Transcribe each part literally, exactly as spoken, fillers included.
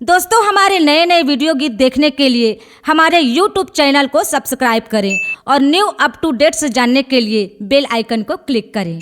दोस्तों, हमारे नए नए वीडियो गीत देखने के लिए हमारे YouTube चैनल को सब्सक्राइब करें और न्यू अप टू डेट से जानने के लिए बेल आइकन को क्लिक करें।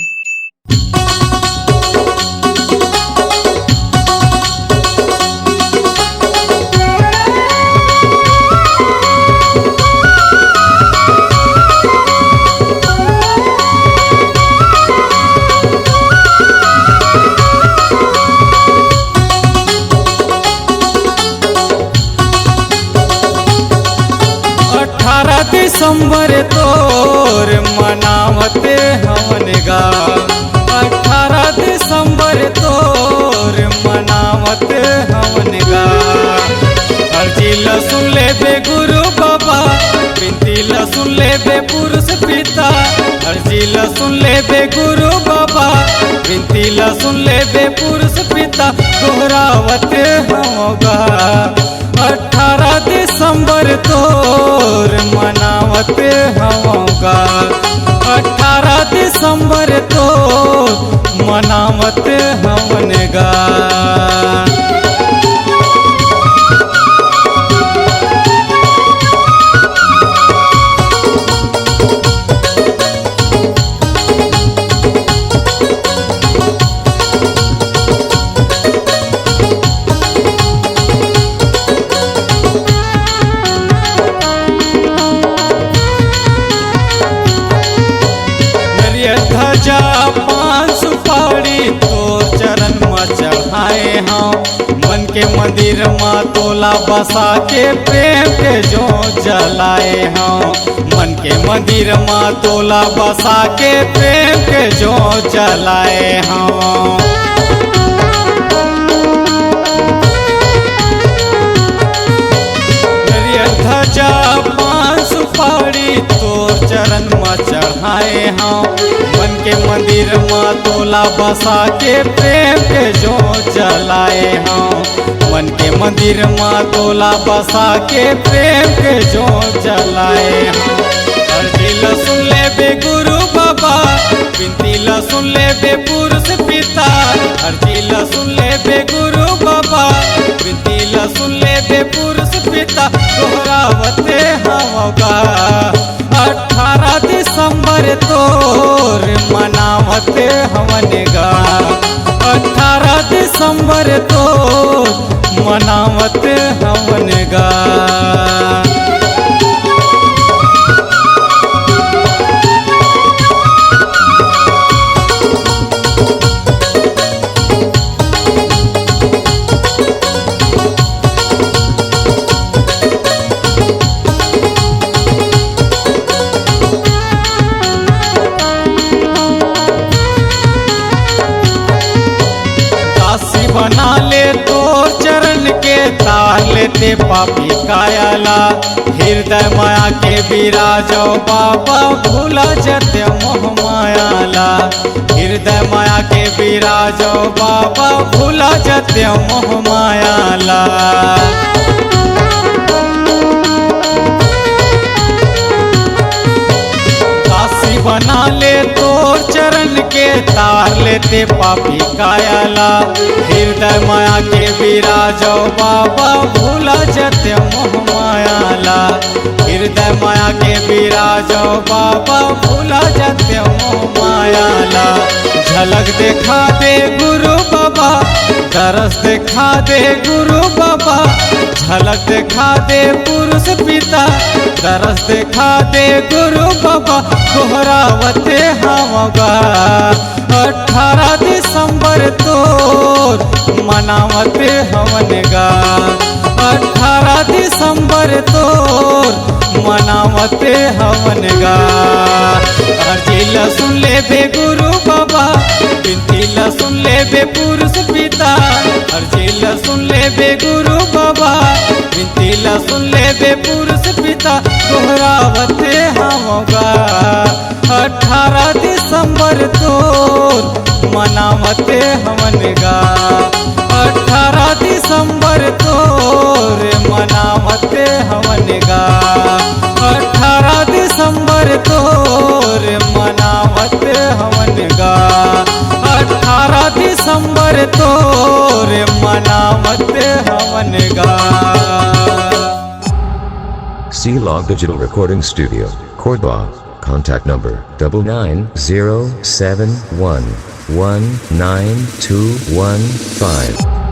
अठारह दिसंबर तोर मनावत हवन गा, अठारह दिसंबर तोर मनावत हवन गा। अर्जी ल सुन लेबे गुरु बाबा, बिनती ल सुन लेबे पुरुष पिता। अर्जी ल सुन लेबे गुरु बाबा, बिनती ल सुन लेबे पुरुष पिता। गोहरावत हवं गा, अठारह दिसंबर तोर मनावत हवं गा, अठारह दिसंबर तोर मनावत हवन गा। नरियर ध्वजा पान सुपारी तोर चरण म चढ़ाए हंव। मन के मंदिर म तोला बसा के प्रेम के जोत जलाए हंव। मन के मंदिर म तोला बसा के प्रेम के जोत जलाए हंव। नरियर ध्वजा पान सुपारी तोर चरण म चढ़ाए हंव। मन के मंदिर म तोला बसा के प्रेम के जोत जलाए हंव। मन के मंदिर म तोला बसा के प्रेम के जोत जलाए हंव। अर्जी ल सुन लेबे गुरु बाबा, बिनती ल सुन लेबे पुरुष पिता। अर्जी ल सुन लेबे गुरु बाबा, बिनती ल सुन लेबे पुरुष पिता। गोहरावत हवं गा, अठारह दिसंबर तोर मनावत हवन गा, अठारह दिसंबर तोर मनावत हवन गा। दासी बना ले तोर चरण के, तार लेते पापी काया ला। हृदय मया के बिराजो बाबा, भूला जते मोह माया ला। हृदय मया के बिराजो बाबा, भूला जते मोह माया ला। दासी बना ले तोर चरण के, तार लेते पापी काया ला। हृदय मया के बिराजो बाबा, भूला जते मोह माया ला। हृदय मया के बिराजो बाबा, भूला जते मोह माया ला। झलक देखा दे गुरु बाबा, दरस देखा दे गुरु बाबा, झलक देखा दे पुरुष पिता, दरस देखा दे गुरु बाबा। गोहरावत हवं गा, अठारह दिसंबर तोर मनावत हवन गा, अठारह दिसंबर तोर मनावत हवन गा। अर्जी ल सुन लेबे गुरु बाबा, बिनती ल सुन लेबे पुरुष पिता। अर्जी ल सुन लेबे गुरु बाबा, बिनती ल सुन लेबे पुरुष पिता। गोहरावत हवं गा, अठारह दिसंबर तोर मनावत हवन गा, अठारह दिसंबर तोर मनावत हवन गा, अठारह दिसंबर तोर मनावत हवन गा, अठारह दिसंबर पर तोरे मनावत हवन गा। C Log Digital Recording Studio, Cordoba. Contact number double nine zero seven one one nine two one five.